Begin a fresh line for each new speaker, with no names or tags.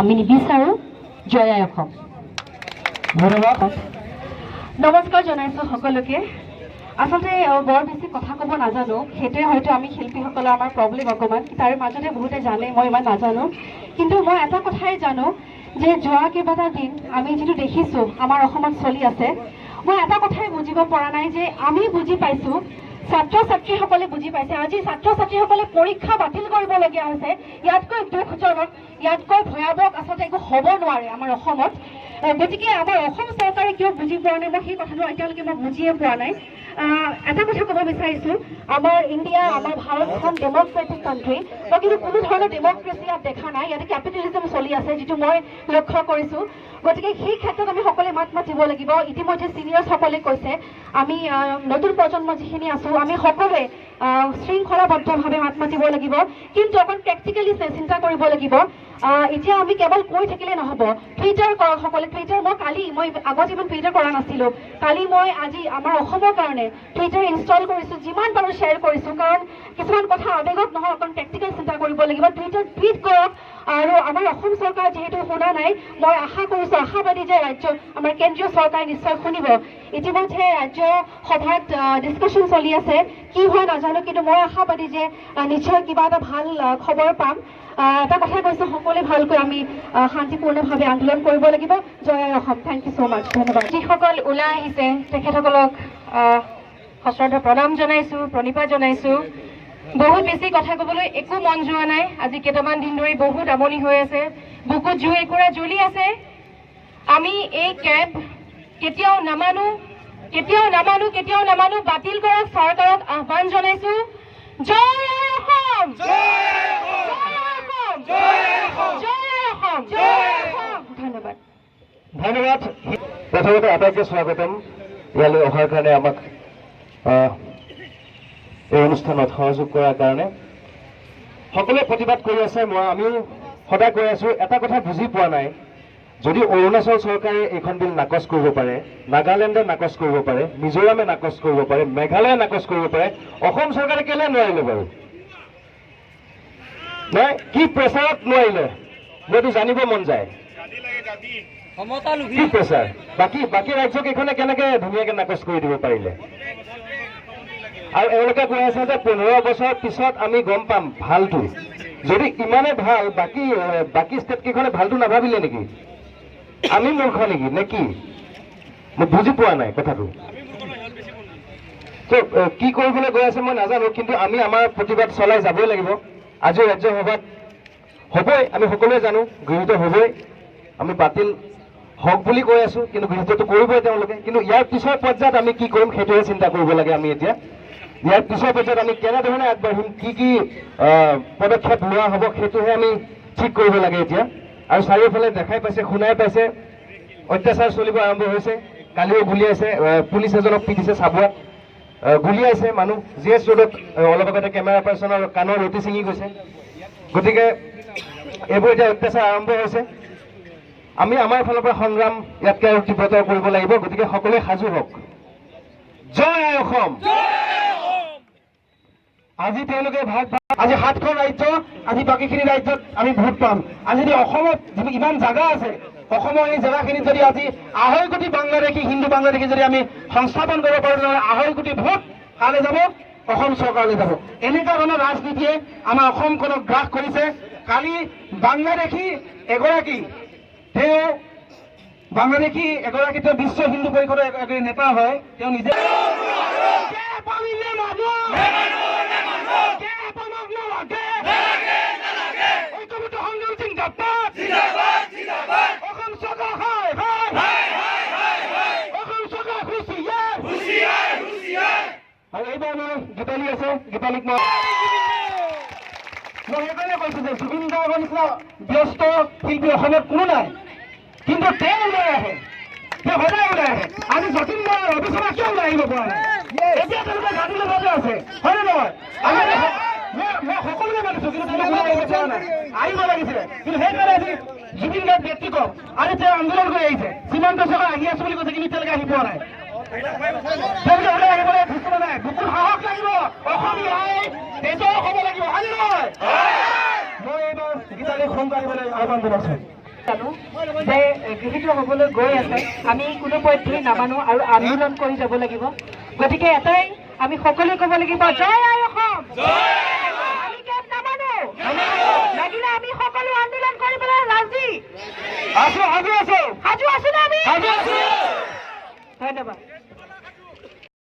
আমি নিবিচাৰোঁ। জয় আই অসম।
ধন্যবাদ।
নমস্কাৰ জনাইছোঁ সকলোকে। আচলতে বৰ বেছি কথা ক'ব নাজানো, সেইটোৱে হয়তো আমি শিল্পীসকলৰ আমাৰ প্ৰব্লেম অকণমান। তাৰে মাজতে বহুতে জানে, মই ইমান নাজানো। কিন্তু মই এটা কথাই জানো যে যোৱা কেইবাটা দিন আমি যিটো দেখিছোঁ আমাৰ অসমত চলি আছে, মই এটা কথাই বুজিব পৰা নাই যে আমি বুজি পাইছোঁ, ছাত্ৰ ছাত্ৰীসকলে বুজি পাইছে। আজি ছাত্ৰ ছাত্ৰীসকলে পৰীক্ষা বাতিল কৰিবলগীয়া হৈছে। ইয়াতকৈ দুখজনক, ইয়াতকৈ ভয়াৱহ আচলতে একো হ'ব নোৱাৰে আমাৰ অসমত। গতিকে আমাৰ অসম চৰকাৰে কিয় বুজি পোৱা নাই, মই সেই কথাটো এতিয়ালৈকে মই বুজিয়ে পোৱা নাই। এটা কথা ক'ব বিচাৰিছোঁ, আমাৰ ইণ্ডিয়া, আমাৰ ভাৰতখন ডেম'ক্ৰেটিক কাণ্ট্ৰি। মই কিন্তু কোনো ধৰণৰ ডেম'ক্ৰেচি ইয়াত দেখা নাই। ইয়াতে কেপিটেলিজম চলি আছে, যিটো মই লক্ষ্য কৰিছোঁ। গতিকে সেই ক্ষেত্ৰত আমি সকলোৱে মাত মাতিব লাগিব। ইতিমধ্যে ছিনিয়ৰ্ছসকলে কৈছে, আমি নতুন প্ৰজন্ম যিখিনি আছোঁ, আমি সকলোৱে শৃংখলাবদ্ধভাৱে মাত মাতিব লাগিব, কিন্তু অকণ প্ৰেক্টিকেলি চিন্তা কৰিব লাগিব। এতিয়া আমি কেৱল কৈ থাকিলে নহ'ব। টুইটাৰ কৰক সকলোৱে। টুইটাৰ মই কালি, মই আগত ইমান টুইটাৰ কৰা নাছিলোঁ, কালি মই আজি আমাৰ অসমৰ কাৰণে টুইটাৰ ইনষ্টল কৰিছোঁ, যিমান পাৰোঁ শ্বেয়াৰ কৰিছোঁ। কাৰণ কিছুমান কথা আৱেগত নহয়, অকণ প্ৰেক্টিকেল চিন্তা কৰিব লাগিব। টুইটাৰ টুইট কৰক। আৰু আমাৰ অসম চৰকাৰ যিহেতু শুনা নাই, মই আশা কৰিছোঁ, আশাবাদী যে ৰাজ্য, আমাৰ কেন্দ্ৰীয় চৰকাৰে নিশ্চয় শুনিব। ইতিমধ্যে ৰাজ্যসভাত ডিছকাশ্যন চলি আছে, কি হয় নাজানো, কিন্তু মই আশাবাদী যে নিশ্চয় কিবা এটা ভাল খবৰ পাম। এটা কথা কৈছোঁ, সকলোৱে ভালকৈ আমি শান্তিপূৰ্ণভাৱে আন্দোলন কৰিব লাগিব। জয় আই Assam. Thank you so much. ধন্যবাদ।
যিসকল ওলাই আহিছে, তেখেতসকলক সশ্ৰদ্ধ প্ৰণাম জনাইছোঁ, প্ৰণিপাত জনাইছোঁ। বহুত বেছি কথা ক'বলৈ একো মন যোৱা নাই। আজি কেইটামান দিন ধৰি বহুত আমনি হৈ আছে, বুকুত জুই একুৰা জ্বলি আছে। আমি এই কেব কেতিয়াও নামানো, কেতিয়াও নামানো, কেতিয়াও নামানো। বাতিল কৰক, চৰকাৰক আহ্বান জনাইছো। জয় আই অসম, জয় আই অসম, জয় আই অসম, জয় আই অসম। ধন্যবাদ।
ধন্যবাদ। প্ৰথমতে আটাইকে স্বাগতম ইয়ালৈ অহাৰ কাৰণে, আমাক এই অনুষ্ঠানত সহযোগ কৰাৰ কাৰণে। সকলোৱে প্ৰতিবাদ কৰি আছে, মই আমিও সদায় কৈ আছো। এটা কথা বুজি পোৱা নাই, যদি অৰুণাচল চৰকাৰে এইখন বিল নাকচ কৰিব পাৰে, নাগালেণ্ডে নাকচ কৰিব পাৰে, মিজোৰামে নাকচ কৰিব পাৰে, মেঘালয়ে নাকচ কৰিব পাৰে, অসম চৰকাৰে কেলৈ নোৱাৰিলে বাৰু? নাই কি প্ৰেছাৰত নোৱাৰিলে, মোৰতো জানিব মন যায়। কি প্ৰেছাৰ? বাকী বাকী ৰাজ্যকেইখনে কেনেকে ধুনীয়াকে নাকচ কৰি দিব পাৰিলে? আৰু এওঁলোকে কৈ আছে যে 15 বছৰ পিছত আমি গম পাম ভালটো। যদি ইমানে ভাল, বাকী বাকী ষ্টেট কেইখনে ভালটো নাভাবিলে নেকি? আমি মূৰ্খ নেকি নে কি? মই বুজি পোৱা নাই কথাটো। ত' কি কৰিবলৈ গৈ আছে মই নাজানো, কিন্তু আমি আমাৰ প্ৰতিবাদ চলাই যাবই লাগিব। আজি ৰাজ্যসভাত হ'বই, আমি সকলোৱে জানো গৃহীত হ'বই। আমি বাতিল হওক বুলি কৈ আছো, কিন্তু গৃহীতটো কৰিবই তেওঁলোকে। কিন্তু ইয়াৰ পিছৰ পৰ্যায়ত আমি কি কৰিম, সেইটোহে চিন্তা কৰিব লাগে। আমি এতিয়া ইয়াৰ পিছৰ পৰ্যায়ত আমি কেনেধৰণে আগবাঢ়িম, কি কি পদক্ষেপ লোৱা হ'ব, সেইটোহে আমি ঠিক কৰিব লাগে এতিয়া। আৰু চাৰিওফালে দেখাই পাইছে, শুনাই পাইছে, অত্যাচাৰ চলিব আৰম্ভ হৈছে। কালিও গুলীয়াইছে, পুলিচ এজনক পিটিছে চাবুৱাত, গুলীয়াইছে মানুহ। জি এছ ৰোডত অলপ আগতে কেমেৰা পাৰ্চনৰ কাণৰ লতি ছিঙি গৈছে। গতিকে এইবোৰ এতিয়া অত্যাচাৰ আৰম্ভ হৈছে। আমি আমাৰ ফালৰ পৰা সংগ্ৰাম ইয়াতকৈ আৰু তীব্ৰতৰ কৰিব লাগিব। গতিকে সকলোৱে সাজু হওক। জয় আই অসম।
আজি তেওঁলোকে ভাগ আজি 7খন ৰাজ্য, আজি বাকীখিনি ৰাজ্যত আমি ভোট পাম। আজি যদি অসমত ইমান জাগা আছে, অসমৰ এই জেগাখিনিত যদি আজি 2.5 কোটি বাংলাদেশী, হিন্দু বাংলাদেশী যদি আমি সংস্থাপন কৰিব পাৰোঁ, তেনেহ'লে 2.5 কোটি ভোট কালৈ যাব? অসম চৰকাৰলৈ যাব। এনেকুৱা ধৰণৰ ৰাজনীতিয়ে আমাৰ অসমখনক গ্ৰাস কৰিছে। কালি বাংলাদেশী এগৰাকী, তেওঁ বাংলাদেশী এগৰাকী, তেওঁ বিশ্ব হিন্দু পৰিষদৰ এগৰাকী নেতা হয়, তেওঁ নিজে ঐক্যবদ্ধ সংগ্ৰাম জিন্দাবাদ, অসম চৰকাৰ হায় হায়, অসম চৰকাৰ হুঁচিয়াৰ। আৰু এইবাৰ মই গীতালি আছে, গীতালিক মই সেইকাৰণে কৈছো যে জুবিন গাৰ্গৰ নিচিনা ব্যস্ত শিল্পী অসমত কোনো নাই, কিন্তু তেওঁ ওলাই আহে, তেওঁ সদায় ওলাই আহে। আজি যতীন বৰা, ৰবি শৰ্মা কিয় ওলাই আহিব পৰা নাই? এতিয়া তেওঁলোকে গাদী লগতে আছে, হয়নে নহয়? আমি মই সকলোকে মানিছো, কিন্তু তেওঁলোক ওলাই আহিব পৰা নাই, আহিব লাগিছিলে। কিন্তু সেইকাৰণে আজি জুবিন গাৰ্গ ব্যক্তিগত আজি তেওঁ আন্দোলন কৰি আহিছে। সীমান্ত চৰকাৰ আহি আছো বুলি কৈছে, কিন্তু এতিয়ালৈকে আহি পোৱা নাই। তেওঁলোকে ওলাই আহিবলৈ ঘোষণা নাই। বুকুত সাহস লাগিব, অসমীয়াই তেজৰ হ'ব লাগিব, হয়নে নহয়? মই এইবাৰ গীতালি সোনকালে আহ্বান জনাইছো।
জানো যে গৃহীত হ'বলৈ গৈ আছে, আমি কোনো পধ্যেই নামানো আৰু আন্দোলন কৰি যাব লাগিব। গতিকে এটাই আমি সকলোৱে ক'ব লাগিব, জয় আই অসম। আমি কেব নামানো, লাগিলে আমি সকলো আন্দোলন কৰিবলৈ ৰাজি
আছো, সাজু আছো,
সাজু আছো নে আমি?
সাজু আছো।
ধন্যবাদ।